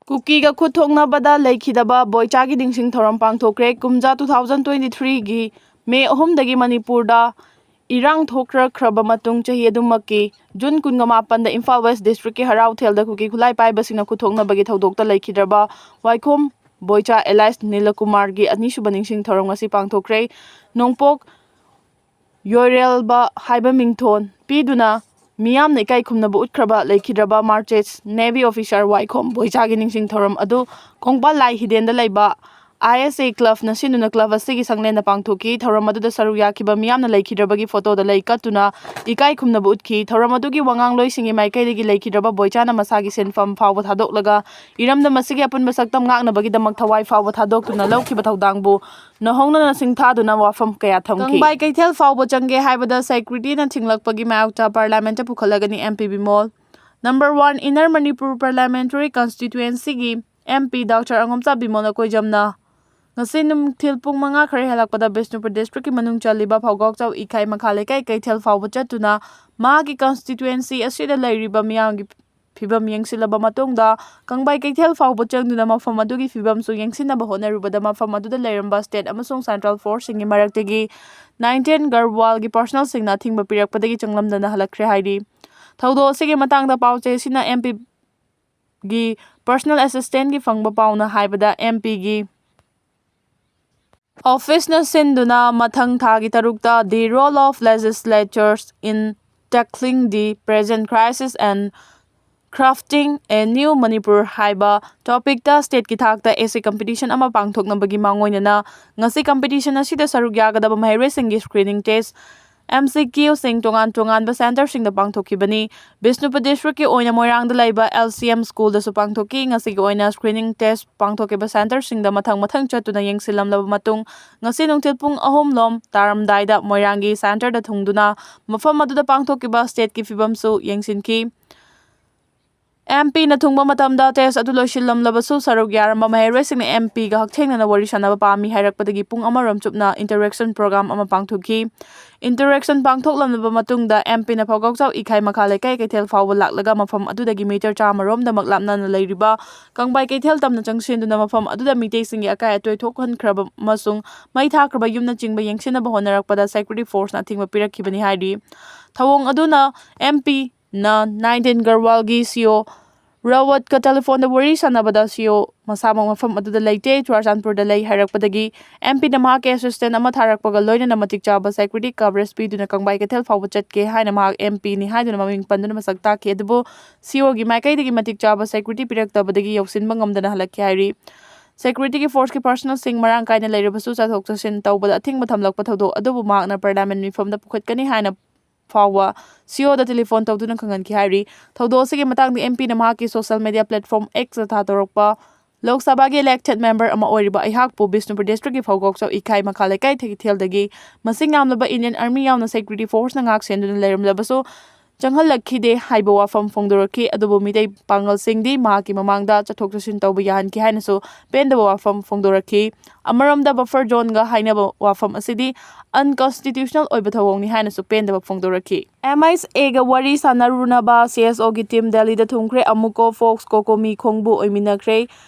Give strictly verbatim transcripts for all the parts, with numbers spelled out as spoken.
ꯀꯨꯀꯤꯒ ꯈꯨꯠ ꯊꯣꯛꯅꯕꯗ ꯂꯩꯈꯤꯗꯕ ꯕꯣꯏꯆꯥꯒꯤ ꯅꯤꯡꯁꯤꯡ ꯊꯧꯔꯝ ꯄꯥꯡꯊꯣꯛꯈ꯭ꯔꯦ꯫ ꯀꯨꯝꯖꯥ two thousand twenty three ꯒꯤ May ꯑꯍꯨꯝꯗꯒꯤ ꯃꯅꯤꯄꯨꯔꯗ ꯏꯔꯥꯡ ꯊꯣꯛꯈ꯭ꯔꯈ꯭ꯔꯕ ꯃꯇꯨꯡ ꯆꯍꯤ ꯑꯗꯨꯃꯛꯀꯤ June ꯀꯨꯟꯃꯥꯄꯟꯗ ꯏꯝꯐꯥꯜ West District ꯀꯤ ꯍꯔꯥꯎꯊꯦꯜꯗ ꯀꯨꯀꯤ ꯈꯨꯠꯂꯥꯏ ꯄꯥꯏꯕꯁꯤꯡꯅ ꯈꯨꯠ ꯊꯣꯛꯅꯕꯒꯤ ꯊꯧꯗꯣꯛꯇ ꯂꯩꯈꯤꯗ꯭ꯔꯕ ꯋꯥꯏꯈꯣꯝ ꯕꯣꯏꯆꯥ alias ꯅꯤꯂꯀꯨꯃꯥꯔꯒꯤ ꯑꯅꯤꯁꯨꯕ ꯅꯤꯡꯁꯤꯡ ꯊꯧꯔꯝ ꯉꯁꯤ ꯄꯥꯡꯊꯣꯛꯈ꯭ꯔꯦ꯫ ꯅꯣꯡꯄꯣꯛ ꯌꯣꯏꯔꯦꯜꯕ ꯍꯥꯏꯕ ꯃꯤꯡꯊꯣꯟ ꯄꯤꯗꯨꯅ ꯃꯤꯌꯥꯝꯅ ꯏꯀꯥꯏ ꯈꯨꯝꯅꯕ ꯎꯠꯈ꯭ꯔꯕ ꯂꯩꯈꯤꯗ꯭ꯔꯕ Merchant Navy officer ꯋꯥꯏꯈꯣꯝ ꯕꯣꯏꯆꯥꯒꯤ ꯅꯤꯡꯁꯤꯡ ꯊꯧꯔꯝ ꯑꯗꯨ ꯈꯣꯡꯕꯥꯜ ꯂꯥꯏ ꯍꯤꯗꯦꯟꯗ ꯂꯩꯕ I S A club ꯅ ꯁꯤꯟꯗꯨꯅ club ꯑꯁꯤꯒꯤ ꯁꯪꯂꯦꯟꯗ ꯄꯥꯡꯊꯣꯛꯈꯤ꯫ ꯊꯧꯔꯝ ꯑꯗꯨꯗ ꯁꯔꯨꯛ ꯌꯥꯈꯤꯕ ꯃꯤꯌꯥꯝꯅ ꯂꯩꯈꯤꯗ꯭ꯔꯕꯒꯤ photo ꯗ ꯂꯩ ꯀꯠꯇꯨꯅ ꯏꯀꯥꯏ ꯈꯨꯝꯅꯕ ꯎꯠꯈꯤ꯫ ꯊꯧꯔꯝ ꯑꯗꯨꯒꯤ ꯋꯥꯉꯥꯡꯂꯣꯏꯁꯤꯡꯒꯤ ꯃꯥꯏꯀꯩꯗꯒꯤ ꯂꯩꯈꯤꯗ꯭ꯔꯕ ꯕꯣꯏꯆꯥꯅ ꯃꯁꯥꯒꯤ ꯁꯤꯟꯐꯝ ꯐꯥꯎꯕ ꯊꯥꯗꯣꯛꯂꯒ ꯏꯔꯝꯗꯝ ꯑꯁꯤꯒꯤ ꯑꯄꯨꯟꯕ ꯁꯛꯇꯝ ꯉꯥꯛꯅꯕꯒꯤꯗꯃꯛ ꯊꯋꯥꯏ ꯐꯥꯎꯕ ꯊꯥꯗꯣꯛꯇꯨꯅ ꯂꯧꯈꯤꯕ ꯊꯧꯗꯥꯡꯕꯨ ꯅꯧꯍꯧꯅꯅ ꯁꯤꯡꯊꯥꯗꯨꯅ ꯋꯥꯐꯝ ꯀꯌꯥ ꯊꯝꯈꯤ꯫ ꯀꯪꯕꯥꯏ ꯀꯩꯊꯦꯜ ꯐꯥꯎꯕ ꯆꯪꯒꯦ ꯍꯥꯏꯕꯗ security ꯅ ꯊꯤꯡꯂꯛꯄꯒꯤ ꯃꯥꯌꯣꯛꯇ parliament ꯇ ꯄꯨꯈꯠꯂꯒꯅꯤ M P Bimol. Number one, Inner Manipur Parliamentary Constituency ꯒꯤ M P Doctor ꯑꯉꯣꯝꯆꯥ ꯕꯤꯃꯣꯜꯅ ꯀꯣꯏꯖꯝꯅ ꯉꯁꯤ ꯅꯨꯡꯊꯤꯜ ꯄꯨꯡ ꯃꯉꯥ ꯈꯔ ꯍꯦꯜꯂꯛꯄꯗ ꯕꯤꯁꯅꯨꯄꯨꯔ district ꯀꯤ ꯃꯅꯨꯡ ꯆꯜꯂꯤꯕ ꯐꯧꯒꯥꯎꯆꯥꯎ ꯏꯀꯥꯏ ꯃꯈꯥ ꯂꯩꯀꯥꯏ ꯀꯩꯊꯦꯜ ꯐꯥꯎꯕ ꯆꯠꯇꯨꯅ ꯃꯍꯥꯛꯀꯤ constituency ꯑꯁꯤꯗ ꯂꯩꯔꯤꯕ ꯃꯤꯌꯥꯝꯒꯤ ꯐꯤꯕꯝ ꯌꯦꯡꯁꯤꯜꯂꯕ ꯃꯇꯨꯡꯗ ꯀꯪꯕꯥꯏ ꯀꯩꯊꯦꯜ ꯐꯥꯎꯕ ꯆꯪꯗꯨꯅ ꯃꯐꯝ ꯑꯗꯨꯒꯤ ꯐꯤꯕꯝꯁꯨ ꯌꯦꯡꯁꯤꯟꯅꯕ ꯍꯣꯠꯅꯔꯨꯕꯗ ꯃꯐꯝ ꯑꯗꯨꯗ ꯂꯩꯔꯝꯕ state ꯑꯃꯁꯨꯡ central force ꯁꯤꯡꯒꯤ ꯃꯔꯛꯇꯒꯤ ꯅꯥꯏꯟꯇꯤꯟ ꯒꯔꯋꯥꯜꯒꯤ personnel ꯁꯤꯡꯅ ꯑꯊꯤꯡꯕ ꯄꯤꯔꯛꯄꯗꯒꯤ ꯆꯪꯂꯝꯗꯅ ꯍꯜꯂꯛꯈ꯭ꯔꯦ ꯍꯥꯏꯔꯤ꯫ ꯊꯧꯗꯣꯛ ꯑꯁꯤꯒꯤ ꯃꯇꯥꯡꯗ ꯄꯥꯎ ꯆꯦꯁꯤꯅ M P ꯒꯤ personal assistant ꯀꯤ ꯐꯪꯕ ꯄꯥꯎꯅ ꯍꯥꯏꯕꯗ M P ꯒꯤ office ꯅ ꯁꯤꯟꯗꯨꯅ ꯃꯊꯪ ꯊꯥꯒꯤ ꯇꯔꯨꯛꯇ The Role of Legislatures in Tackling the Present Crisis and Crafting a New Manipur ꯍꯥꯏꯕ topic ꯇ state ꯀꯤ ꯊꯥꯛꯇ essay competition ꯑꯃ ꯄꯥꯡꯊꯣꯛꯅꯕꯒꯤ ꯃꯥꯡꯑꯣꯏꯅꯅ ꯉꯁꯤ competition ꯑꯁꯤꯗ ꯁꯔꯨꯛ ꯌꯥꯒꯗꯕ ꯃꯍꯩꯔꯣꯏꯁꯤꯡꯒꯤ screening test, M C Q ꯁꯤꯡ ꯇꯣꯉꯥꯟ ꯇꯣꯉꯥꯟꯕ centre ꯁꯤꯡꯗ ꯄꯥꯡꯊꯣꯛꯈꯤꯕꯅꯤ꯫ ꯕꯤꯁꯅꯨꯄꯨꯔ district ꯀꯤ ꯑꯣꯏꯅ ꯃꯣꯏꯔꯥꯡꯗ ꯂꯩꯕ L C M school ꯗꯁꯨ ꯄꯥꯡꯊꯣꯛꯈꯤ꯫ ꯉꯁꯤꯒꯤ ꯑꯣꯏꯅ screening test ꯄꯥꯡꯊꯣꯛꯈꯤꯕ centre ꯁꯤꯡꯗ ꯃꯊꯪ ꯃꯊꯪ ꯆꯠꯇꯨꯅ ꯌꯦꯡꯁꯤꯜꯂꯝꯂꯕ ꯃꯇꯨꯡ, ꯉꯁꯤ ꯅꯨꯡꯊꯤꯜ ꯄꯨꯡ ꯑꯍꯨꯝ ꯂꯣꯝ ꯇꯥꯔꯝꯗꯥꯏꯗ ꯃꯣꯏꯔꯥꯡꯒꯤ centre ꯗ ꯊꯨꯡꯗꯨꯅ ꯃꯐꯝ ꯑꯗꯨꯗ ꯄꯥꯡꯊꯣꯛꯈꯤꯕ state ꯀꯤ ꯐꯤꯕꯝꯁꯨ ꯌꯦꯡꯁꯤꯟꯈꯤ꯫ ꯑꯦꯝ ꯄꯤꯅ ꯊꯨꯡꯕ ꯃꯇꯝꯗ ꯇꯦꯁ ꯑꯗꯨ ꯂꯣꯏꯁꯤꯜꯂꯝꯂꯕꯁꯨ ꯁꯔꯨꯛ ꯌꯥꯔꯝꯕ ꯃꯍꯩꯔꯣꯏꯁꯤꯡꯅ ꯑꯦꯝ ꯄꯤꯒ ꯍꯛꯊꯦꯡꯅꯅ ꯋꯥꯔꯤ ꯁꯥꯟꯅꯕ ꯄꯥꯝꯃꯤ ꯍꯥꯏꯔꯛꯄꯗꯒꯤ ꯄꯨꯡ ꯑꯃꯔꯣꯝ ꯆꯨꯞꯅ interaction program ꯑꯃ ꯄꯥꯡꯊꯣꯛꯈꯤ꯫ Interaction ꯄꯥꯡꯊꯣꯛꯂꯝꯂꯕ ꯃꯇꯨꯡꯗ ꯑꯦꯝ ꯄꯤꯅ ꯐꯧꯒꯥꯎꯆꯥꯎ ꯏꯈꯥꯏ ꯃꯈꯥ ꯂꯩꯀꯥꯏ ꯀꯩꯊꯦꯜ ꯐꯥꯎꯕ ꯂꯥꯛꯂꯒ ꯃꯐꯝ ꯑꯗꯨꯗꯒꯤ ꯃꯤꯇꯔ ꯆꯥꯝꯃ ꯔꯣꯝꯗꯃꯛ ꯂꯥꯞꯅꯅ ꯂꯩꯔꯤꯕ ꯀꯪꯕꯥꯏ ꯀꯩꯊꯦꯜ ꯇꯝꯅ ꯆꯪꯁꯤꯟꯗꯨꯅ ꯃꯐꯝ ꯑꯗꯨꯗ ꯃꯤꯇꯩꯁꯤꯡꯒꯤ ꯑꯀꯥꯏ ꯑꯇꯣꯏ ꯊꯣꯛꯍꯟꯈ꯭ꯔꯕ ꯑꯃꯁꯨꯡ ꯃꯩ ꯊꯥꯈ꯭ꯔꯕ ꯌꯨꯝꯅꯆꯤꯡꯕ ꯌꯦꯡꯁꯤꯟꯅꯕ ꯍꯣꯠꯅꯔꯛꯄꯗ security forceꯅ ꯑꯊꯤꯡꯕ ꯄꯤꯔꯛꯈꯤꯕꯅꯤ ꯍꯥꯏꯔꯤ꯫ ꯊꯧꯑꯣꯡ ꯑꯗꯨꯅ ꯑꯦꯝ ꯄꯤꯅ ꯅꯥꯏꯟꯇꯤꯟ ꯒꯔꯋꯥꯜꯒꯤ ꯁꯤꯑꯣ ꯔꯥꯋꯠꯀ ꯇꯦꯂꯤꯐꯣꯟꯗ ꯋꯥꯔꯤ ꯁꯥꯟꯅꯕꯗ ꯁꯤꯑꯣ ꯃꯁꯥꯃꯛ ꯃꯐꯝ ꯑꯗꯨꯗ ꯂꯩꯇꯦ, ꯆꯨꯔꯥꯆꯥꯟꯄꯨꯔꯗ ꯂꯩ ꯍꯥꯏꯔꯛꯄꯗꯒꯤ ꯑꯦꯝ ꯄꯤꯅ ꯃꯍꯥꯛꯀꯤ assistant ꯑꯃ ꯊꯥꯔꯛꯄꯒ ꯂꯣꯏꯅꯅ ꯃꯇꯤꯛ ꯆꯥꯕ security coverage ꯄꯤꯗꯨꯅ ꯀꯪꯕꯥꯏ ꯀꯩꯊꯦꯜ ꯐꯥꯎꯕ ꯆꯠꯀꯦ ꯍꯥꯏꯅ ꯃꯍꯥꯛ ꯑꯦꯝ ꯄꯤꯅꯤ ꯍꯥꯏꯗꯨꯅ ꯃꯃꯤꯡ ꯄꯟꯗꯨꯅ ꯃꯁꯛ ꯇꯥꯛꯈꯤ꯫ ꯑꯗꯨꯕꯨ ꯁꯤꯑꯣꯒꯤ ꯃꯥꯏꯀꯩꯗꯒꯤ ꯃꯇꯤꯛ ꯆꯥꯕ security ꯄꯤꯔꯛꯇꯕꯗꯒꯤ ꯌꯧꯁꯤꯟꯕ ꯉꯝꯗꯅ ꯍꯜꯂꯛꯈꯤ ꯍꯥꯏꯔꯤ꯫ Securityꯒꯤ forceꯀꯤ personnelꯁꯤꯡ ꯃꯔꯥꯡ ꯀꯥꯏꯅ ꯂꯩꯔꯕꯁꯨ ꯆꯠꯊꯣꯛ ꯆꯠꯁꯤꯟ ꯇꯧꯕꯗ ꯑꯊꯤꯡꯕ ꯊꯝꯂꯛꯄ ꯊꯧꯗꯣꯛ ꯑꯗꯨꯕꯨ ꯃꯍꯥꯛꯅ parliament ꯃꯤꯐꯝꯗ ꯄꯨꯈꯠꯀꯅꯤ ꯍꯥꯏꯅ ꯐꯥꯎꯕ ꯁꯤꯑꯣꯗ ꯇꯦꯂꯤꯐꯣꯟ ꯇꯧꯗꯨꯅ ꯈꯪꯍꯟꯈꯤ ꯍꯥꯏꯔꯤ꯫ ꯊꯧꯗꯣꯛ ꯑꯁꯤꯒꯤ ꯃꯇꯥꯡꯗ ꯑꯦꯝ ꯄꯤꯅ ꯃꯍꯥꯛꯀꯤ social media platform Xꯇ ꯊꯥꯗꯣꯔꯛꯄ ꯂꯣꯛ ꯁꯚꯥꯒꯤ elected member ꯑꯃ ꯑꯣꯏꯔꯤꯕ ꯑꯩꯍꯥꯛꯄꯨ ꯕꯤꯁꯅꯨꯄꯨꯔ districtꯀꯤ ꯐꯧꯒꯥꯎꯆꯥꯎ ꯏꯈꯥꯏ ꯃꯈꯥ ꯂꯩꯀꯥꯏ ꯀꯩꯊꯦꯜꯗꯒꯤ ꯃꯁꯤꯡ ꯌꯥꯝꯂꯕ Indian Army ꯌꯥꯎꯅ security forceꯅ ꯉꯥꯛ ꯁꯦꯟꯗꯨꯅ ꯂꯩꯔꯝꯂꯕꯁꯨ ꯆꯪꯍꯜꯂꯛꯈꯤꯗꯦ ꯍꯥꯏꯕ ꯋꯥꯐꯝ ꯐꯣꯡꯗꯣꯔꯛꯈꯤ꯫ ꯑꯗꯨꯕꯨ ꯃꯤꯇꯩ ꯄꯥꯉꯜꯁꯤꯡꯗꯤ ꯃꯍꯥꯛꯀꯤ ꯃꯃꯥꯡꯗ ꯆꯠꯊꯣꯛ ꯆꯠꯁꯤꯟ ꯇꯧꯕ ꯌꯥꯍꯟꯈꯤ ꯍꯥꯏꯅꯁꯨ ꯄꯦꯟꯗꯕ ꯋꯥꯐꯝ ꯐꯣꯡꯗꯣꯔꯛꯈꯤ꯫ ꯑꯃꯔꯣꯝꯗ buffer zoneꯒ ꯍꯥꯏꯅꯕ ꯋꯥꯐꯝ ꯑꯁꯤꯗꯤ unconstitutional ꯑꯣꯏꯕ ꯊꯧꯑꯣꯡꯅꯤ ꯍꯥꯏꯅꯁꯨ ꯄꯦꯟꯗꯕ ꯐꯣꯡꯗꯣꯔꯛꯈꯤ꯫ ꯑꯦꯝ ꯑꯥꯏ ꯑꯦꯁ ꯑꯦꯒ ꯋꯥꯔꯤ ꯁꯥꯟꯅꯔꯨꯅꯕ ꯁꯤ ꯑꯦꯁ ꯑꯣꯒꯤ team ꯗꯦꯜꯂꯤꯗ ꯊꯨꯡꯈ꯭ꯔꯦ꯫ ꯑꯃꯨꯀꯣ, ꯐꯣꯛꯁ, ꯀꯣꯀꯣꯃꯤ, ꯈꯣꯡꯕꯨ ꯑꯣꯏꯃꯤꯟꯅꯈ꯭ꯔꯦ꯫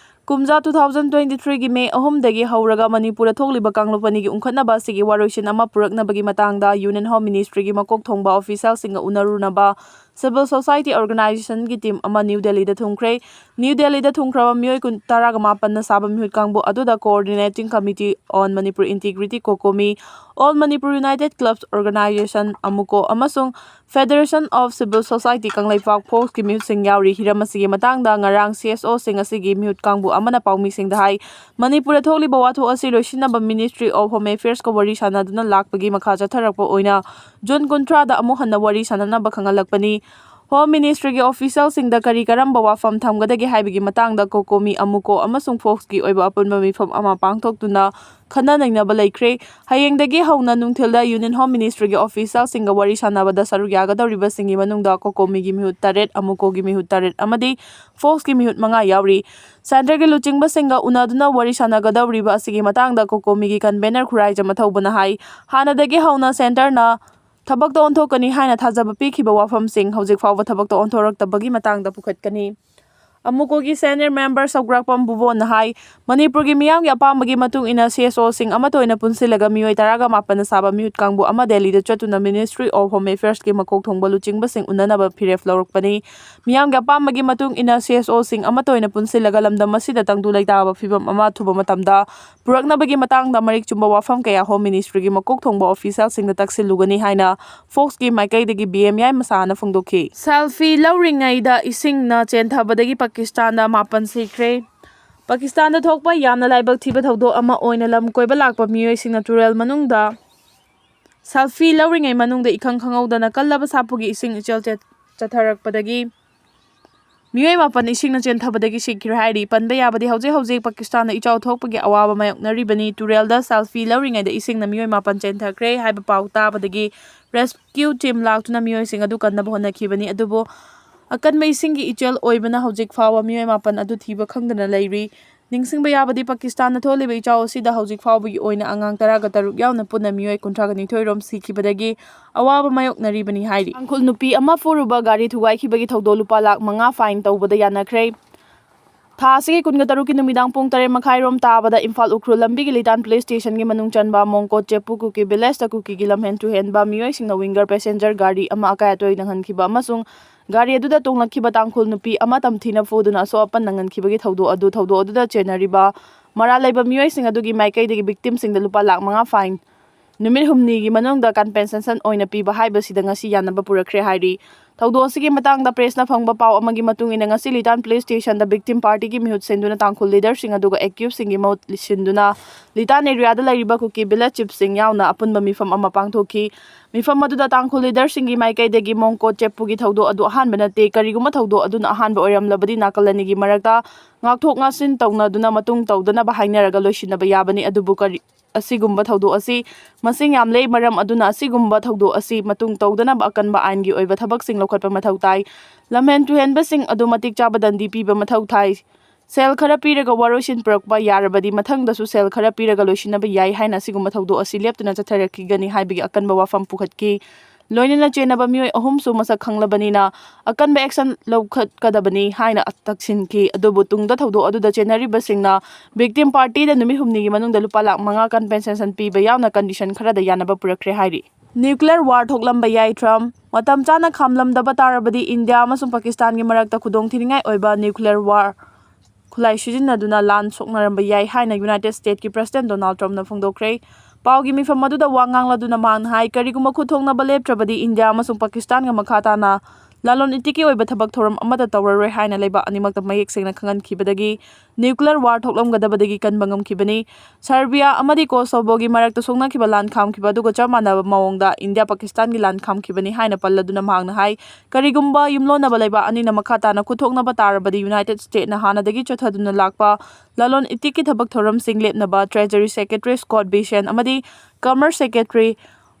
ꯀꯨꯝꯖꯥ two thousand twenty three ꯒꯤ ꯃꯦ ꯑꯍꯨꯝꯗꯒꯤ ꯍꯧꯔꯒ ꯃꯅꯤꯄꯨꯔꯗ ꯊꯣꯛꯂꯤꯕ ꯀꯥꯡꯂꯨꯞ ꯑꯅꯤꯒꯤ ꯎꯪꯈꯠꯅꯕ ꯑꯁꯤꯒꯤ ꯋꯥꯔꯣꯏꯁꯤꯟ ꯑꯃ ꯄꯨꯔꯛꯅꯕꯒꯤ ꯃꯇꯥꯡꯗ Union Home Ministryꯒꯤ ꯃꯀꯣꯛ ꯊꯣꯡꯕ officialꯁꯤꯡꯒ ꯎꯅꯔꯨꯅꯕ civil society organizationꯒꯤ team ꯑꯃ ꯅ꯭ꯌꯨ ꯗꯦꯜꯂꯤꯗ ꯊꯨꯡꯈ꯭ꯔꯦ꯫ ꯅ꯭ꯌꯨ ꯗꯦꯜꯂꯤꯗ ꯊꯨꯡꯈ꯭ꯔꯕ ꯃꯤꯑꯣꯏ ꯀꯨꯟ, ꯇꯔꯥꯒ ꯃꯥꯄꯟꯅ ꯁꯥꯕ ꯃꯤꯍꯨꯠ ꯀꯥꯡꯕꯨ ꯑꯗꯨꯗ Coordinating Committee on Manipur Integrity, COCOMI, All Manipur United Clubs Organization, AMUCO, ꯑꯃꯁꯨꯡ Federation of Civil Society Kangleipak, ꯐꯣꯛꯁꯀꯤ ꯃꯤꯍꯨꯠꯁꯤꯡ ꯌꯥꯎꯔꯤ꯫ ꯍꯤꯔꯝ ꯑꯁꯤꯒꯤ ꯃꯇꯥꯡꯗ ꯉꯔꯥꯡ ꯁꯤ ꯑꯦꯁ ꯑꯣꯁꯤꯡ ꯑꯁꯤꯒꯤ ꯃꯤꯍꯨꯠ ꯀꯥꯡꯕꯨ ꯑꯃꯅ ꯄꯥꯎꯃꯤꯁꯤꯡꯗ ꯍꯥꯏ꯫ ꯃꯅꯤꯄꯨꯔꯗ ꯊꯣꯛꯂꯤꯕ ꯋꯥꯊꯣꯛ ꯑꯁꯤ ꯂꯣꯏꯁꯤꯟꯅꯕ Ministry of Home Affairsꯀ ꯋꯥꯔꯤ ꯁꯥꯟꯅꯗꯨꯅ ꯂꯥꯛꯄꯒꯤ ꯃꯈꯥ ꯆꯠꯊꯔꯛꯄ ꯑꯣꯏꯅ ꯖꯨꯟ ꯀꯨꯟꯊ꯭ꯔꯥꯗ ꯑꯃꯨꯛ ꯍꯟꯅ ꯋꯥꯔꯤ ꯁꯥꯟꯅꯅꯕ ꯈꯪꯍꯜꯂꯛꯄꯅꯤ꯫ Home Ministryꯒꯤ officialꯁꯤꯡꯗ ꯀꯔꯤ ꯀꯔꯝꯕ ꯋꯥꯐꯝ ꯊꯝꯒꯗꯒꯦ ꯍꯥꯏꯕꯒꯤ ꯃꯇꯥꯡꯗ COCOMI, AMUCO ꯑꯃꯁꯨꯡ Foxꯀꯤ ꯑꯣꯏꯕ ꯑꯄꯨꯟꯕ ꯃꯤꯐꯝ ꯑꯃ ꯄꯥꯡꯊꯣꯛꯇꯨꯅ ꯈꯟꯅ ꯅꯩꯅꯕ ꯂꯩꯈ꯭ꯔꯦ꯫ ꯍꯌꯦꯡꯗꯒꯤ ꯍꯧꯅ ꯅꯨꯡꯊꯤꯜꯗ Union Home Ministryꯒꯤ officialꯁꯤꯡꯒ ꯋꯥꯔꯤ ꯁꯥꯟꯅꯕꯗ ꯁꯔꯨꯛ ꯌꯥꯒꯗꯧꯔꯤꯕꯁꯤꯡꯒꯤ ꯃꯅꯨꯡꯗ COCOMIꯒꯤ ꯃꯤꯍꯨꯠ ꯇꯔꯦꯠ, AMUCOꯒꯤ ꯃꯤꯍꯨꯠ ꯇꯔꯦꯠ ꯑꯃꯗꯤ Foxꯀꯤ ꯃꯤꯍꯨꯠ ꯃꯉꯥ ꯌꯥꯎꯔꯤ꯫ Centreꯒꯤ ꯂꯨꯆꯤꯡꯕꯁꯤꯡꯒ ꯎꯅꯗꯨꯅ ꯋꯥꯔꯤ ꯁꯥꯟꯅꯒꯗꯧꯔꯤꯕ ꯑꯁꯤꯒꯤ ꯃꯇꯥꯡꯗ COCOMIꯒꯤ convener ꯈꯨꯔꯥꯏꯖꯝ ꯑꯊꯧꯕꯅ ꯍꯥꯏ, ꯍꯥꯟꯅꯗꯒꯤ ꯍꯧꯅ Centreꯅ ꯊꯕꯛꯇ ꯑꯣꯟꯊꯣꯛꯀꯅꯤ ꯍꯥꯏꯅ ꯊꯥꯖꯕ ꯄꯤꯈꯤꯕ ꯋꯥꯐꯝꯁꯤꯡ ꯍꯧꯖꯤꯛ ꯐꯥꯎꯕ ꯊꯕꯛꯇ ꯑꯣꯟꯊꯣꯔꯛꯇꯕꯒꯤ ꯃꯇꯥꯡꯗ ꯄꯨꯈꯠꯀꯅꯤ꯫ AMUCOꯒꯤ senior member ꯁꯧꯒ꯭ꯔꯥꯛꯄꯝ ꯕꯨꯕꯣꯟꯅ ꯍꯥꯏ, ꯃꯅꯤꯄꯨꯔꯒꯤ ꯃꯤꯌꯥꯝꯒꯤ ꯑꯄꯥꯝꯕꯒꯤ ꯃꯇꯨꯡ ꯏꯟꯅ CSOꯁꯤꯡ ꯑꯃꯠꯇ ꯑꯣꯏꯅ ꯄꯨꯟꯁꯤꯜꯂꯒ ꯃꯤꯑꯣꯏ ꯇꯔꯥꯒ ꯃꯥꯄꯟꯅ ꯁꯥꯕ ꯃꯤꯍꯨꯠ ꯀꯥꯡꯕꯨ ꯑꯃ ꯗꯦꯜꯂꯤꯗ ꯆꯠꯇꯨꯅ Ministry of Home Affairsꯀꯤ ꯃꯀꯣꯛ ꯊꯣꯡꯕ ꯂꯨꯆꯤꯡꯕꯁꯤꯡ ꯎꯅꯅꯕ ꯐꯤꯔꯦꯞ ꯂꯧꯔꯛꯄꯅꯤ꯫ ꯃꯤꯌꯥꯝꯒꯤ ꯑꯄꯥꯝꯕꯒꯤ ꯃꯇꯨꯡ ꯏꯟꯅ CSOꯁꯤꯡ ꯑꯃꯠꯇ ꯑꯣꯏꯅ ꯄꯨꯟꯁꯤꯜꯂꯒ ꯂꯝꯗꯝ ꯑꯁꯤꯗ ꯇꯪꯗꯨ ꯂꯩꯇꯥꯕ ꯐꯤꯕꯝ ꯑꯃ ꯑꯊꯨꯕ ꯃꯇꯝꯗ ꯄꯨꯔꯛꯅꯕꯒꯤ ꯃꯇꯥꯡꯗ ꯃꯔꯤꯛ ꯆꯨꯝꯕ ꯋꯥꯐꯝ ꯀꯌꯥ Home Ministryꯒꯤ ꯃꯀꯣꯛ ꯊꯣꯡꯕ officialꯁꯤꯡꯗ ꯇꯛꯁꯤꯜꯂꯨꯒꯅꯤ ꯍꯥꯏꯅ Foxꯀꯤ ꯃꯥꯏꯀꯩꯗꯒꯤ BMI ꯃꯁꯥꯅ ꯐꯣꯡꯗꯣꯛꯈꯤ꯫ Selfie ꯂꯧꯔꯤꯉꯩꯗ ꯏꯁꯤꯡꯅ ꯆꯦꯟꯊꯕꯗꯒꯤ ꯄꯥꯀꯤꯁꯇꯥꯟꯗ ꯃꯥꯄꯟ ꯁꯤꯈ꯭ꯔꯦ꯫ ꯄꯥꯀꯤꯁꯇꯥꯟꯗ ꯊꯣꯛꯄ ꯌꯥꯝꯅ ꯂꯥꯏꯕꯛ ꯊꯤꯕ ꯊꯧꯗꯣꯛ ꯑꯃ ꯑꯣꯏꯅ ꯂꯝ ꯀꯣꯏꯕ ꯂꯥꯛꯄ ꯃꯤꯑꯣꯏꯁꯤꯡꯅ ꯇꯨꯔꯦꯜ ꯃꯅꯨꯡꯗ selfie ꯂꯧꯔꯤꯉꯩ ꯃꯅꯨꯡꯗ ꯏꯈꯪ ꯈꯪꯍꯧꯗꯅ ꯀꯜꯂꯕ ꯁꯥꯐꯨꯒꯤ ꯏꯁꯤꯡ ꯏꯆꯦꯜ ꯆꯦ-, ꯆꯠꯊꯔꯛꯄꯗꯒꯤ ꯃꯤꯑꯣꯏ ꯃꯥꯄꯟ ꯏꯁꯤꯡꯅ ꯆꯦꯟꯊꯕꯗꯒꯤ ꯁꯤꯈ꯭ꯔꯦ ꯍꯥꯏꯔꯤ꯫ ꯄꯟꯕ ꯌꯥꯕꯗꯤ ꯍꯧꯖꯤꯛ ꯍꯧꯖꯤꯛ ꯄꯥꯀꯤꯁꯇꯥꯟꯗ ꯏꯆꯥꯎ ꯊꯣꯛꯄꯒꯤ ꯑꯋꯥꯕ ꯃꯥꯌꯣꯛꯅꯔꯤꯕꯅꯤ꯫ ꯇꯨꯔꯦꯜꯗ selfie ꯂꯧꯔꯤꯉꯩꯗ ꯏꯁꯤꯡꯅ ꯃꯤꯑꯣꯏ ꯃꯥꯄꯟ ꯆꯦꯟꯊꯈ꯭ꯔꯦ ꯍꯥꯏꯕ ꯄꯥꯎ ꯇꯥꯕꯗꯒꯤ rescue team ꯂꯥꯛꯇꯨꯅ ꯃꯤꯑꯣꯏꯁꯤꯡ ꯑꯗꯨ ꯀꯟꯅꯕ ꯍꯣꯠꯅꯈꯤꯕꯅꯤ꯫ ꯑꯗꯨꯕꯨ ꯑꯀꯟꯕ ꯏꯁꯤꯡꯒꯤ ꯏꯆꯦꯜ ꯑꯣꯏꯕꯅ ꯍꯧꯖꯤꯛ ꯐꯥꯎꯕ ꯃꯤꯑꯣꯏ ꯃꯥꯄꯟ ꯑꯗꯨ ꯊꯤꯕ ꯈꯪꯗꯅ ꯂꯩꯔꯤ꯫ ꯅꯤꯡꯁꯤꯡꯕ ꯌꯥꯕꯗꯤ ꯄꯥꯀꯤꯁꯇꯥꯟꯗ ꯊꯣꯛꯂꯤꯕ ꯏꯆꯥꯎ ꯑꯁꯤꯗ ꯍꯧꯖꯤꯛ ꯐꯥꯎꯕꯒꯤ ꯑꯣꯏꯅ ꯑꯉꯥꯡ ꯇꯔꯥꯒ ꯇꯔꯨꯛ ꯌꯥꯎꯅ ꯄꯨꯟꯅ ꯃꯤꯑꯣꯏ ꯀꯨꯟꯊ꯭ꯔꯥꯒ ꯅꯤꯊꯣꯏ ꯔꯣꯝ ꯁꯤꯈꯤꯕꯗꯒꯤ ꯑꯋꯥꯕ ꯃꯥꯌꯣꯛꯅꯔꯤꯕꯅꯤ ꯍꯥꯏꯔꯤ꯫ ꯇꯥꯡꯈꯨꯜ ꯅꯨꯄꯤ ꯑꯃ ꯐꯨꯔꯨꯕ ꯒꯥꯔꯤ ꯊꯨꯒꯥꯏꯈꯤꯕꯒꯤ ꯊꯧꯗꯣꯛ ꯂꯨꯄꯥ ꯂꯥꯈ ꯃꯉꯥ fine ꯇꯧꯕꯗ ꯌꯥꯅꯈ꯭ꯔꯦ꯫ ꯊꯥ ꯑꯁꯤꯒꯤ ꯀꯨꯟꯒ ꯇꯔꯨꯛꯀꯤ ꯅꯨꯃꯤꯗꯥꯡ ꯄꯨꯡ ꯇꯔꯦꯠ ꯃꯈꯥꯏ ꯔꯣꯝ ꯇꯥꯕꯗ ꯏꯝꯐꯥꯜ ꯎꯈ꯭ꯔꯨꯜ ꯂꯝꯕꯤꯒꯤ ꯂꯤꯇꯥꯟ police stationꯒꯤ ꯃꯅꯨꯡ ꯆꯟꯕ ꯃꯣꯡꯀꯣꯠ ꯆꯦꯄꯨ ꯀꯨꯀꯤ villageꯇ ꯀꯨꯀꯤꯒꯤ ꯂꯝꯍꯦꯟ ꯇꯨꯍꯦꯟꯕ ꯃꯤꯑꯣꯏꯁꯤꯡꯅ winger passenger ꯒꯥꯔꯤ ꯑꯃ ꯑꯀꯥꯏ ꯑꯇꯣꯏ ꯅꯪꯍꯟꯈꯤꯕ ꯑꯃꯁꯨꯡ ꯒꯥꯔꯤ ꯑꯗꯨꯗ ꯇꯣꯡꯂꯛꯈꯤꯕ ꯇꯥꯡꯈꯨꯜ ꯅꯨꯄꯤ ꯑꯃ ꯇꯝꯊꯤꯅ ꯐꯨꯗꯨꯅ ꯑꯁꯣꯛ ꯑꯄꯟ ꯅꯪꯍꯟꯈꯤꯕꯒꯤ ꯊꯧꯗꯣꯛ ꯑꯗꯨ ꯊꯧꯗꯣꯛ ꯑꯗꯨꯗ ꯆꯦꯟꯅꯔꯤꯕ ꯃꯔꯥꯜ ꯂꯩꯕ ꯃꯤꯑꯣꯏꯁꯤꯡ ꯑꯗꯨꯒꯤ ꯃꯥꯏꯀꯩꯗꯒꯤ victimꯁꯤꯡꯗ ꯂꯨꯄꯥ ꯂꯥꯈ ꯃꯉꯥ fine ꯅꯨꯃꯤꯠ ꯍꯨꯝꯅꯤꯒꯤ ꯃꯅꯨꯡꯗ ꯀꯝꯄꯦꯟꯁꯦꯁꯟ ꯑꯣꯏꯅ ꯄꯤꯕ ꯍꯥꯏꯕꯁꯤꯗ ꯉꯁꯤ ꯌꯥꯅꯕ ꯄꯨꯔꯛꯈ꯭ꯔꯦ ꯍꯥꯏꯔꯤ꯫ ꯊꯧꯗꯣꯛ ꯑꯁꯤꯒꯤ ꯃꯇꯥꯡꯗ ꯄ꯭ꯔꯦꯁꯅ ꯐꯪꯕ ꯄꯥꯎ ꯑꯃꯒꯤ ꯃꯇꯨꯡ ꯏꯟꯅ, ꯉꯁꯤ ꯂꯤꯇꯥꯟ ꯄꯨꯂꯤꯁ ꯁ꯭ꯇꯦꯁꯟꯗ ꯚꯤꯛꯇꯤꯝ ꯄꯥꯔꯇꯤꯒꯤ ꯃꯤꯍꯨꯠ ꯁꯤꯟꯗꯨꯅ ꯇꯥꯡꯈꯨꯜ ꯂꯤꯗꯔꯁꯤꯡ ꯑꯗꯨꯒ ꯑꯦꯀ꯭ꯌꯨꯁꯁꯤꯡꯒꯤ ꯃꯍꯨꯠ ꯁꯤꯟꯗꯨꯅ ꯂꯤꯇꯥꯟ ꯑꯦꯔꯤꯌꯥꯗ ꯂꯩꯔꯤꯕ ꯀꯨꯀꯤ ꯚꯤꯂꯦꯖ ꯆꯤꯐꯁꯤꯡ ꯌꯥꯎꯅ ꯑꯄꯨꯟꯕ ꯃꯤꯐꯝ ꯑꯃ ꯄꯥꯡꯊꯣꯛꯈꯤ꯫ ꯃꯤꯐꯝ ꯑꯗꯨꯗ ꯇꯥꯡꯈꯨꯜ ꯂꯤꯗꯔꯁꯤꯡꯒꯤ ꯃꯥꯏꯀꯩꯗꯒꯤ ꯃꯣꯡꯀꯣꯠ ꯆꯦꯞꯄꯨꯒꯤ ꯊꯧꯗꯣꯛ ꯑꯗꯨ ꯑꯍꯥꯟꯕ ꯅꯠꯇꯦ, ꯀꯔꯤꯒꯨꯝꯕ ꯊꯧꯗꯣꯛ ꯑꯗꯨꯅ ꯑꯍꯥꯟꯕ ꯑꯣꯏꯔꯝꯂꯕꯗꯤ ꯅꯥꯀꯜ ꯑꯅꯤꯒꯤ ꯃꯔꯛꯇ ꯉꯥꯛꯊꯣꯛ ꯉꯥꯛꯁꯤꯟ ꯇꯧꯅꯗꯨꯅ ꯃꯇꯨꯡ ꯇꯧꯗꯅꯕ ꯍꯥꯏꯅꯔꯒ ꯂꯣꯏꯁꯤꯟꯅꯕ ꯌꯥꯕꯅꯤ꯫ ꯑꯗꯨꯕꯨ ꯀꯔꯤ ꯑꯁꯤꯒꯨꯝꯕ ꯊꯧꯗꯣꯛ ꯑꯁꯤ ꯃꯁꯤꯡ ꯌꯥꯝꯂꯦ, ꯃꯔꯝ ꯑꯗꯨꯅ ꯑꯁꯤꯒꯨꯝꯕ ꯊꯧꯗꯣꯛ ꯑꯁꯤ ꯃꯇꯨꯡ ꯇꯧꯗꯅꯕ ꯑꯀꯟꯕ ꯑꯥꯏꯟꯒꯤ ꯑꯣꯏꯕ ꯊꯕꯛꯁꯤꯡ ꯂꯧꯈꯠꯄ ꯃꯊꯧ ꯇꯥꯏ꯫ ꯂꯝꯍꯦꯟ ꯇꯨꯍꯦꯟꯕꯁꯤꯡ ꯑꯗꯨ ꯃꯇꯤꯛ ꯆꯥꯕ ꯗꯟꯗꯤ ꯄꯤꯕ ꯃꯊꯧ ꯇꯥꯏ꯫ ꯁꯦꯜ ꯈꯔ ꯄꯤꯔꯒ ꯋꯥꯔꯣꯏꯁꯤꯟ ꯄꯨꯔꯛꯄ ꯌꯥꯔꯕꯗꯤ ꯃꯊꯪꯗꯁꯨ ꯁꯦꯜ ꯈꯔ ꯄꯤꯔꯒ ꯂꯣꯏꯁꯤꯟꯅꯕ ꯌꯥꯏ ꯍꯥꯏꯅ ꯑꯁꯤꯒꯨꯝꯕ ꯊꯧꯗꯣꯛ ꯑꯁꯤ ꯂꯦꯞꯇꯅ ꯆꯠꯊꯔꯛꯈꯤꯒꯅꯤ ꯍꯥꯏꯕꯒꯤ ꯑꯀꯟꯕ ꯋꯥꯐꯝ ꯄꯨꯈꯠꯈꯤ꯫ ꯂꯣꯏꯅꯅ ꯆꯦꯟꯅꯕ ꯃꯤꯑꯣꯏ ꯑꯍꯨꯝꯁꯨ ꯃꯁꯛ ꯈꯪꯂꯕꯅꯤꯅ ꯑꯀꯟꯕ ꯑꯦꯛꯁꯟ ꯂꯧꯈꯠꯀꯗꯕꯅꯤ ꯍꯥꯏꯅ ꯇꯛꯁꯤꯟꯈꯤ꯫ ꯑꯗꯨꯕꯨ ꯇꯨꯡꯗ ꯊꯧꯗꯣꯛ ꯑꯗꯨꯗ ꯆꯦꯟꯅꯔꯤꯕꯁꯤꯡꯅ ꯚꯤꯛꯇꯤꯝ ꯄꯥꯔꯇꯤꯗ ꯅꯨꯃꯤꯠ ꯍꯨꯝꯅꯤꯒꯤ ꯃꯅꯨꯡꯗ ꯂꯨꯄꯥ ꯂꯥꯈ ꯃꯉꯥ ꯀꯝꯄꯦꯟꯁꯦꯁꯟ ꯄꯤꯕ ꯌꯥꯎꯅ ꯀꯟꯗꯤꯁꯟ ꯈꯔꯗ ꯌꯥꯅꯕ ꯄꯨꯔꯛꯈ꯭ꯔꯦ ꯍꯥꯏꯔꯤ꯫ ꯅ꯭ꯌꯨꯀ꯭ꯂꯤꯌꯔ ꯋꯥꯔ ꯊꯣꯛꯂꯝꯕ ꯌꯥꯏ꯫ ꯇ꯭ꯔꯝꯞ, ꯃꯇꯝ ꯆꯥꯅ ꯈꯥꯝꯂꯝꯗꯕ ꯇꯥꯔꯕꯗꯤ ꯏꯟꯗꯤꯌꯥ ꯑꯃꯁꯨꯡ ꯄꯥꯀꯤꯁꯇꯥꯟꯒꯤ ꯃꯔꯛꯇ ꯈꯨꯗꯣꯡꯊꯤꯅꯤꯡꯉꯥꯏ ꯑꯣꯏꯕ ꯅ꯭ꯌꯨꯀ꯭ꯂꯤꯌꯔ ꯋꯥꯔ ꯈꯨꯠꯂꯥꯏ ꯁꯤꯖꯤꯟꯅꯗꯨꯅ ꯂꯥꯟ ꯁꯣꯛꯅꯔꯝꯕ ꯌꯥꯏ ꯍꯥꯏꯅ ꯌꯨꯅꯥꯏꯇꯦꯗ ꯁ꯭ꯇꯦꯠꯀꯤ ꯄ꯭ꯔꯁꯤꯗꯦꯟ ꯗꯣꯅꯥꯜꯗ ꯇ꯭ꯔꯝꯞꯅ ꯐꯣꯡꯗꯣꯛꯈ꯭ꯔꯦ꯫ ꯄꯥꯎꯒꯤ ꯃꯤꯐꯝ ꯑꯗꯨꯗ ꯋꯥ ꯉꯥꯡꯂꯗꯨꯅ ꯃꯍꯥꯛꯅ ꯍꯥꯏ, ꯀꯔꯤꯒꯨꯝꯕ ꯈꯨꯠ ꯊꯣꯛꯅꯕ ꯂꯦꯞꯇ꯭ꯔꯕꯗꯤ ꯏꯟꯗꯤꯌꯥ ꯑꯃꯁꯨꯡ ꯄꯥꯀꯤꯁꯇꯥꯟꯒ ꯃꯈꯥ ꯇꯥꯅ ꯂꯂꯣꯟ ꯏꯇꯤꯛꯀꯤ ꯑꯣꯏꯕ ꯊꯕꯛ ꯊꯧꯔꯝ ꯑꯃꯠꯇ ꯇꯧꯔꯔꯣꯏ ꯍꯥꯏꯅ ꯂꯩꯕꯥꯛ ꯑꯅꯤꯃꯛꯇ ꯃꯌꯦꯛ ꯁꯦꯡꯅ ꯈꯪꯍꯟꯈꯤꯕꯗꯒꯤ ꯅ꯭ꯌꯨꯀ꯭ꯂꯤꯌꯔ ꯋꯥꯔ ꯊꯣꯛꯂꯝꯒꯗꯕꯗꯒꯤ ꯀꯟꯕ ꯉꯝꯈꯤꯕꯅꯤ꯫ ꯁꯔꯕꯤꯌꯥ ꯑꯃꯗꯤ ꯀꯣꯁꯣꯚꯣꯒꯤ ꯃꯔꯛꯇ ꯁꯣꯛꯅꯈꯤꯕ ꯂꯥꯟ ꯈꯥꯝꯈꯤꯕ ꯑꯗꯨꯒ ꯆꯞ ꯃꯥꯟꯅꯕ ꯃꯑꯣꯡꯗ ꯏꯟꯗꯤꯌꯥ ꯄꯥꯀꯤꯁꯇꯥꯟꯒꯤ ꯂꯥꯟ ꯈꯥꯝꯈꯤꯕꯅꯤ ꯍꯥꯏꯅ ꯄꯜꯂꯗꯨꯅ ꯃꯍꯥꯛꯅ ꯍꯥꯏ, ꯀꯔꯤꯒꯨꯝꯕ ꯌꯨꯝꯂꯣꯟꯅꯕ ꯂꯩꯕꯥꯛ ꯑꯅꯤꯅ ꯃꯈꯥ ꯇꯥꯅ ꯈꯨꯠ ꯊꯣꯛꯅꯕ ꯇꯥꯔꯕꯗꯤ ꯌꯨꯅꯥꯏꯇꯦꯗ ꯁ꯭ꯇꯦꯠꯅ ꯍꯥꯟꯅꯗꯒꯤ ꯆꯠꯊꯗꯨꯅ ꯂꯥꯛꯄ ꯂꯂꯣꯟ ꯏꯇꯤꯛꯀꯤ ꯊꯕꯛ ꯊꯧꯔꯝꯁꯤꯡ ꯂꯦꯞꯅꯕ ꯇ꯭ꯔꯦꯖꯔꯤ ꯁꯦꯀ꯭ꯔꯦꯇꯔꯤ ꯁ꯭ꯀꯣꯠ ꯕꯦꯁꯦꯟ ꯑꯃꯗꯤ ꯀꯃꯔꯁ ꯁꯦꯀ꯭ꯔꯦꯇꯔꯤ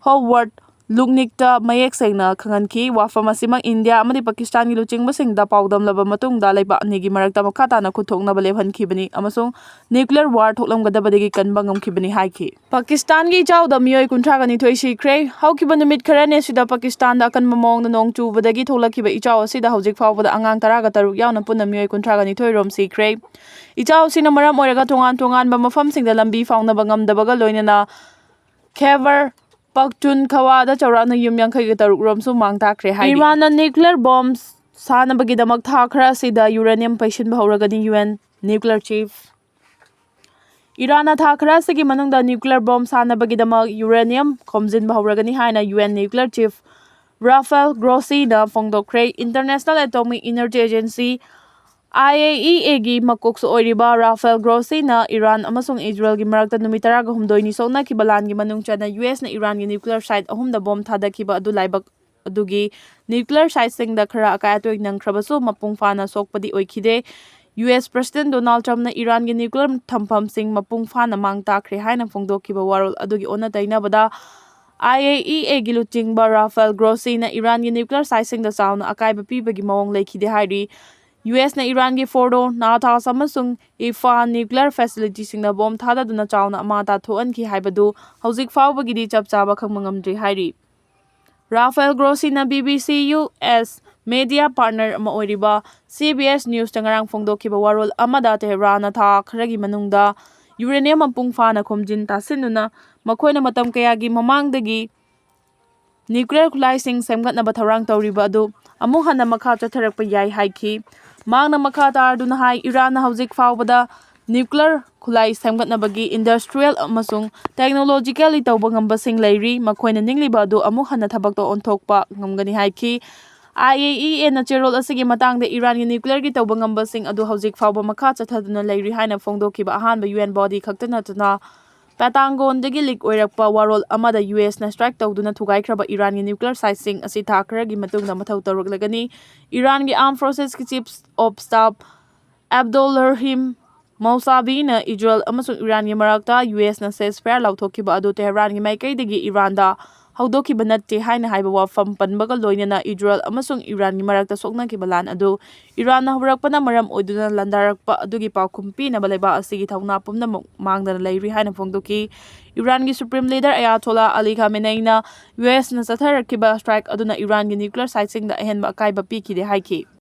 ꯍꯣꯋꯥꯔꯗ ꯂꯨꯛꯅꯤꯛꯇ ꯃꯌꯦꯛ ꯁꯦꯡꯅ ꯈꯪꯍꯟꯈꯤ꯫ ꯋꯥꯐꯝ ꯑꯁꯤꯃꯛ ꯏꯟꯗꯤꯌꯥ ꯑꯃꯗꯤ ꯄꯥꯀꯤꯁꯇꯥꯟꯒꯤ ꯂꯨꯆꯤꯡꯕꯁꯤꯡꯗ ꯄꯥꯎꯗꯝꯂꯕ ꯃꯇꯨꯡꯗ ꯂꯩꯕꯥꯛ ꯑꯅꯤꯒꯤ ꯃꯔꯛꯇ ꯃꯈꯥ ꯇꯥꯅ ꯈꯨꯠ ꯊꯣꯛꯅꯕ ꯂꯦꯞꯍꯟꯈꯤꯕꯅꯤ ꯑꯃꯁꯨꯡ ꯅ꯭ꯌꯨꯀ꯭ꯂꯤꯌꯔ ꯋꯥꯔ ꯊꯣꯛꯂꯝꯒꯗꯕꯗꯒꯤ ꯀꯟꯕ ꯉꯝꯈꯤꯕꯅꯤ ꯍꯥꯏꯈꯤ꯫ ꯄꯥꯀꯤꯁꯇꯥꯟꯒꯤ ꯏꯆꯥꯎꯗ ꯃꯤꯑꯣꯏ ꯀꯨꯟꯊ꯭ꯔꯥꯒ ꯅꯤꯊꯣꯏ ꯁꯤꯈ꯭ꯔꯦ꯫ ꯍꯧꯈꯤꯕ ꯅꯨꯃꯤꯠ ꯈꯔꯅꯤ ꯑꯁꯤꯗ ꯄꯥꯀꯤꯁꯇꯥꯟꯗ ꯑꯀꯟꯕ ꯃꯑꯣꯡꯗ ꯅꯣꯡ ꯆꯨꯕꯗꯒꯤ ꯊꯣꯛꯂꯛꯈꯤꯕ ꯏꯆꯥꯎ ꯑꯁꯤꯗ ꯍꯧꯖꯤꯛ ꯐꯥꯎꯕꯗ ꯑꯉꯥꯡ ꯇꯔꯥꯒ ꯇꯔꯨꯛ ꯌꯥꯎꯅ ꯄꯨꯟꯅ ꯃꯤꯑꯣꯏ ꯀꯨꯟꯊ꯭ꯔꯥꯒ ꯅꯤꯊꯣꯏ ꯔꯣꯝ ꯁꯤꯈ꯭ꯔꯦ꯫ ꯏꯆꯥꯎ ꯑꯁꯤꯅ ꯃꯔꯝ ꯑꯣꯏꯔꯒ ꯇꯣꯉꯥꯟ ꯇꯣꯉꯥꯟꯕ ꯃꯐꯝꯁꯤꯡꯗ ꯂꯝꯕꯤ ꯐꯥꯎꯅꯕ ꯉꯝꯗꯕꯒ ꯂꯣꯏꯅꯅ ꯈꯦꯕꯔ ꯄꯈꯇꯨꯟꯈꯋꯥꯗ ꯆꯥꯎꯔꯥꯛꯅ ꯌꯨꯝ ꯌꯥꯡꯈꯩꯒ ꯇꯔꯨꯛ ꯔꯣꯝꯁꯨ ꯃꯥꯡ ꯇꯥꯛꯈ꯭ꯔꯦ ꯍꯥꯏꯔꯤ꯫ ꯏꯔꯥꯟꯅ ꯅ꯭ꯌꯨꯀ꯭ꯂꯤꯌꯔ ꯕꯣꯝ ꯁꯥꯅꯕꯒꯤꯗꯃꯛ ꯊꯥ ꯈꯔ ꯑꯁꯤꯗ ꯌꯨꯔꯦꯅꯤꯌꯝ ꯄꯩꯁꯤꯟꯕ ꯍꯧꯔꯒꯅꯤ, ꯌꯨ ꯑꯦꯟ ꯅ꯭ꯌꯨꯀ꯭ꯂꯤꯌꯔ ꯆꯤꯐ꯫ ꯏꯔꯥꯟꯅ ꯊꯥ ꯈꯔ ꯑꯁꯤꯒꯤ ꯃꯅꯨꯡꯗ nuclear bomb ꯁꯥꯅꯕꯒꯤꯗꯃꯛ uranium ꯈꯣꯝꯖꯤꯟꯕ ꯍꯧꯔꯒꯅꯤ ꯍꯥꯏꯅ U N nuclear chief Rafael Grossina ꯐꯣꯡꯗꯣꯛꯈ꯭ꯔꯦ꯫ International Atomic Energy Agency, I A E A ꯒꯤ ꯃꯀꯣꯛꯁꯨ ꯑꯣꯏꯔꯤꯕ Rafael Grossina ꯏꯔꯥꯟ ꯑꯃꯁꯨꯡ ꯏꯖꯔꯦꯜꯒꯤ ꯃꯔꯛꯇ ꯅꯨꯃꯤꯠ ꯇꯔꯥꯒ ꯍꯨꯝꯗꯣꯏꯅꯤ ꯁꯣꯛꯅꯈꯤꯕ ꯂꯥꯟꯒꯤ ꯃꯅꯨꯡ ꯆꯟꯅ U S ꯅ ꯏꯔꯥꯟꯒꯤ nuclear site ꯑꯍꯨꯝꯗ bomb ꯊꯥꯗꯈꯤꯕ ꯑꯗꯨ ꯂꯥꯏꯕꯛ ꯑꯗꯨꯒꯤ nuclear siteꯁꯤꯡꯗ ꯈꯔ ꯑꯀꯥꯏ ꯑꯇꯣꯏ ꯅꯪꯈ꯭ꯔꯕꯁꯨ ꯃꯄꯨꯡ ꯐꯥꯅ ꯁꯣꯛꯄꯗꯤ ꯑꯣꯏꯈꯤꯗꯦ꯫ U S President Donald Trumpꯅ ꯏꯔꯥꯟꯒꯤ nuclear ꯊꯝꯐꯝꯁꯤꯡ ꯃꯄꯨꯡ ꯐꯥꯅ ꯃꯥꯡ ꯇꯥꯛꯈ꯭ꯔꯦ ꯍꯥꯏꯅ ꯐꯣꯡꯗꯣꯛꯈꯤꯕ ꯋꯥꯔꯣꯜ ꯑꯗꯨꯒꯤ ꯑꯣꯟꯅ ꯇꯩꯅꯕꯗ, I A E A ꯒꯤ ꯂꯨꯆꯤꯡꯕ Rafael Grossina ꯏꯔꯥꯟꯒꯤ nuclear siteꯁꯤꯡꯗ ꯆꯥꯎꯅ ꯑꯀꯥꯏꯕ ꯄꯤꯕꯒꯤ ꯃꯑꯣꯡ ꯂꯩꯈꯤꯗꯦ ꯍꯥꯏꯔꯤ꯫ U S ꯅ ꯏꯔꯥꯟꯒꯤ ꯐꯣꯔꯗꯣ, ꯅꯥꯊꯥꯁ ꯑꯃꯁꯨꯡ ꯏꯐꯥ nuclear facilityꯁꯤꯡꯗ bomb ꯊꯥꯗꯗꯨꯅ ꯆꯥꯎꯅ ꯑꯃꯥꯡ ꯑꯇꯥ ꯊꯣꯛꯍꯟꯈꯤ ꯍꯥꯏꯕꯗꯨ ꯍꯧꯖꯤꯛ ꯐꯥꯎꯕꯒꯤꯗꯤ ꯆꯞ ꯆꯥꯕ ꯈꯪꯕ ꯉꯝꯗ꯭ꯔꯤ ꯍꯥꯏꯔꯤ꯫ Rafael Grossina B B C U S media partner ꯑꯃ ꯑꯣꯏꯔꯤꯕ C B S Newsꯇ ꯉꯔꯥꯡ ꯐꯣꯡꯗꯣꯛꯈꯤꯕ ꯋꯥꯔꯣꯜ ꯑꯃꯗ, ꯇꯦꯍꯔꯥꯟꯅ ꯊꯥ ꯈꯔꯒꯤ ꯃꯅꯨꯡꯗ uranium ꯃꯄꯨꯡ ꯐꯥꯅ ꯈꯣꯝꯖꯤꯟ ꯇꯥꯁꯤꯟꯗꯨꯅ ꯃꯈꯣꯏꯅ ꯃꯇꯝ ꯀꯌꯥꯒꯤ ꯃꯃꯥꯡꯗꯒꯤ nuclear ꯈꯨꯠꯂꯥꯏꯁꯤꯡ ꯁꯦꯝꯒꯠꯅꯕ ꯊꯧꯔꯥꯡ ꯇꯧꯔꯤꯕ ꯑꯗꯨ ꯑꯃꯨꯛ ꯍꯟꯅ ꯃꯈꯥ ꯆꯠꯊꯔꯛꯄ ꯌꯥꯏ ꯍꯥꯏꯈꯤ꯫ ꯃꯍꯥꯛꯅ ꯃꯈꯥ ꯇꯥꯔꯗꯨꯅ ꯍꯥꯏ, ꯏꯔꯥꯟꯅ ꯍꯧꯖꯤꯛ ꯐꯥꯎꯕꯗ nuclear ꯈꯨꯠꯂꯥꯏ ꯁꯦꯝꯒꯠꯅꯕꯒꯤ industrial ꯑꯃꯁꯨꯡ technologically ꯇꯧꯕ ꯉꯝꯕꯁꯤꯡ ꯂꯩꯔꯤ꯫ ꯃꯈꯣꯏꯅ ꯅꯤꯡꯂꯤꯕ ꯑꯗꯨ ꯑꯃꯨꯛ ꯍꯟꯅ ꯊꯕꯛꯇ ꯑꯣꯟꯊꯣꯛꯄ ꯉꯝꯒꯅꯤ ꯍꯥꯏꯈꯤ꯫ I A E Aꯅ ꯆꯦꯔꯣꯜ ꯑꯁꯤꯒꯤ ꯃꯇꯥꯡꯗ ꯏꯔꯥꯟꯒꯤ nuclearꯒꯤ ꯇꯧꯕ ꯉꯝꯕꯁꯤꯡ ꯑꯗꯨ ꯍꯧꯖꯤꯛ ꯐꯥꯎꯕ ꯃꯈꯥ ꯆꯠꯊꯗꯨꯅ ꯂꯩꯔꯤ ꯍꯥꯏꯅ ꯐꯣꯡꯗꯣꯛꯈꯤꯕ ꯑꯍꯥꯟꯕ U N body ꯈꯛꯇ ꯅꯠꯇꯅ, ꯄꯦꯇꯥꯡꯒꯣꯟꯗꯒꯤ leak ꯑꯣꯏꯔꯛꯄ ꯋꯥꯔꯣꯜ ꯑꯃꯗ U S ꯅ strike ꯇꯧꯗꯨꯅ ꯊꯨꯒꯥꯏꯈ꯭ꯔꯕ ꯏꯔꯥꯟꯒꯤ nuclear siteꯁꯤꯡ ꯑꯁꯤ ꯊꯥ ꯈꯔꯒꯤ ꯃꯇꯨꯡꯗ ꯃꯊꯧ ꯇꯧꯔꯛꯂꯒꯅꯤ꯫ ꯏꯔꯥꯟꯒꯤ armed forcesꯀꯤ chief of staff Abdolrahim Mousaviꯅ ꯏꯖꯔꯦꯜ ꯑꯃꯁꯨꯡ ꯏꯔꯥꯟꯒꯤ ꯃꯔꯛꯇ U S ꯅ ceasefire ꯂꯥꯎꯊꯣꯛꯈꯤꯕ ꯑꯗꯨ ꯇꯦꯍꯔꯥꯟꯒꯤ ꯃꯥꯏꯀꯩꯗꯒꯤ ꯏꯔꯥꯟꯗ ꯍꯧꯗꯣꯛꯈꯤꯕ ꯅꯠꯇꯦ ꯍꯥꯏꯅ ꯍꯥꯏꯕ ꯋꯥꯐꯝ ꯄꯟꯕꯒ ꯂꯣꯏꯅꯅ ꯏꯖꯔꯦꯜ ꯑꯃꯁꯨꯡ ꯏꯔꯥꯟꯒꯤ ꯃꯔꯛꯇ ꯁꯣꯛꯅꯈꯤꯕ ꯂꯥꯟ ꯑꯗꯨ ꯏꯔꯥꯟꯅ ꯍꯧꯔꯛꯄꯅ ꯃꯔꯝ ꯑꯣꯏꯗꯨꯅ ꯂꯥꯟꯗꯥꯔꯛꯄ ꯑꯗꯨꯒꯤ ꯄꯥꯎꯈꯨꯝ ꯄꯤꯅꯕ ꯂꯩꯕꯥꯛ ꯑꯁꯤꯒꯤ ꯊꯧꯅꯥ ꯄꯨꯝꯅꯃꯛ ꯃꯥꯡꯗꯅ ꯂꯩꯔꯤ ꯍꯥꯏꯅ ꯐꯣꯡꯗꯣꯛꯈꯤ꯫ ꯏꯔꯥꯟꯒꯤ Supreme Leader Ayatollah Ali Khameneiꯅ U S ꯅ ꯆꯠꯊꯔꯛꯈꯤꯕ strike ꯑꯗꯨꯅ ꯏꯔꯥꯟꯒꯤ nuclear siteꯁꯤꯡꯗ ꯑꯍꯦꯟꯕ ꯑꯀꯥꯏꯕ ꯄꯤꯈꯤꯗꯦ ꯍꯥꯏꯈꯤ꯫